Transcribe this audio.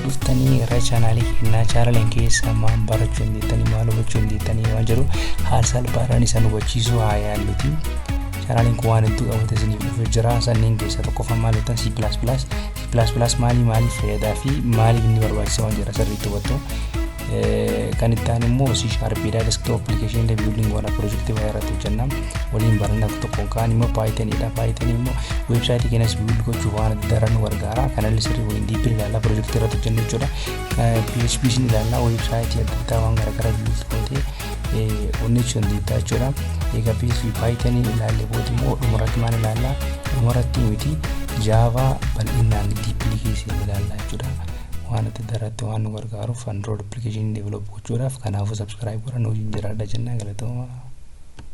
Dhuftanii gara chaanaalii keenyaa, chaanaaliin keessa maal barachuu dandeettanii, maal hubachuu dandeettanii waan jedhu haala salphaadhaan isaan hubachiisuu haa yaalluti. Chaanaaliin kun waan hedduu qabate isiniif dhufee jira. Sanneen keessaa tokkoffaa maal jettan? C++. C++ maalii, maaliif fayyadaa fi maaliif inni barbaachisa waan jedha sirriitti hubattu. Kan itti aanu immoo C#iidha. Desktop application illee building goona, piroojeektii baay'ee irratti hojjenna. Waliin baranna tokkoon. Kaan immoo Pythoniidha. Python immoo weebsaayitii keenyas build gochuuf waan adda addaa nu gargaara. Kanallee sirrii waliin deeply ilaalla, piroojeektii irratti hojjennu jechuudha. PHP isin ilaalla, weebsaayitii adda addaa waan garaagaraa build gootee hojjechuu dandeetta jechuudha. Egaa PHP, Python ilaallee booda immoo dhumarratti maal ilaalla? Dhumarratti miti, Java bal'inaan deeply keessa ilaalla jechuudha. Waan adda addaa irratti waan nu gargaaruuf, Android application develop gochuudhaaf. Kanaafuu subscribe godhan, hojiin jiraadha jenna. Galatooma.